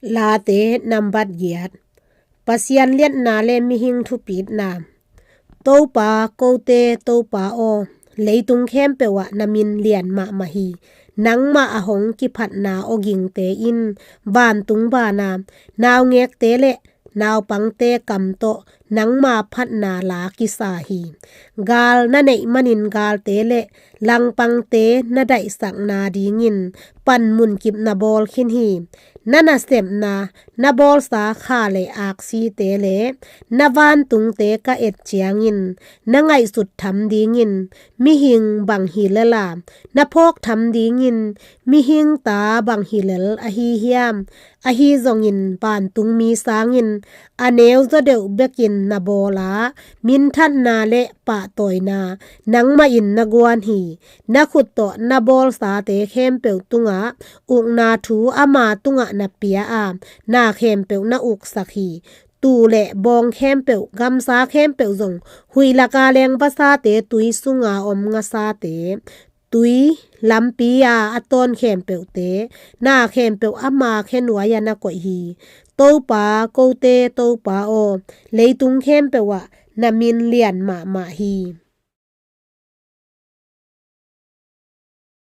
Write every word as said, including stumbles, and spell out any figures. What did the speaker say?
Late nambat giat. Pasian liatna le mihing thupitna. Topa, kote Topa aw, leitung khempeuh ah na min lian mahmah hi. Nangmah a hong kiphatna awgingte in vantung bana, naungekte le naupangte kam tawh nangma phatna la kisa hi. Gal na neih manin galte le langpangte na daihsakna dingin panmunkip na bawl khin hi. Na nasepna, na bawlsa kha le aksite le na vantungte ka et ciangin na ngaihsut tham dingin mihing bang hi lela, na phawk tham dingin mihing ta bang hi lel ahi hiam? Ahi zongin vantungmi sangin a neuzaw deuh bekin na bawla, minthanna le pahtawina nangmah in na guan hi. Na khut tawh na bawlsate khempeuh tungah ukna thu ama tungah na pia a, na khempeuh na uksak hi. Tuu le bawng khempeuh, gamsa khempeuh zong, huih laka leng vasate, tui sunga om ngasate, tui lampi a a tawn khempeuhte, na khempeuh ama khenuai-ah na koih hi. Topa, kote Topa aw, leitung khempeuh ah na min lian mahmah hi.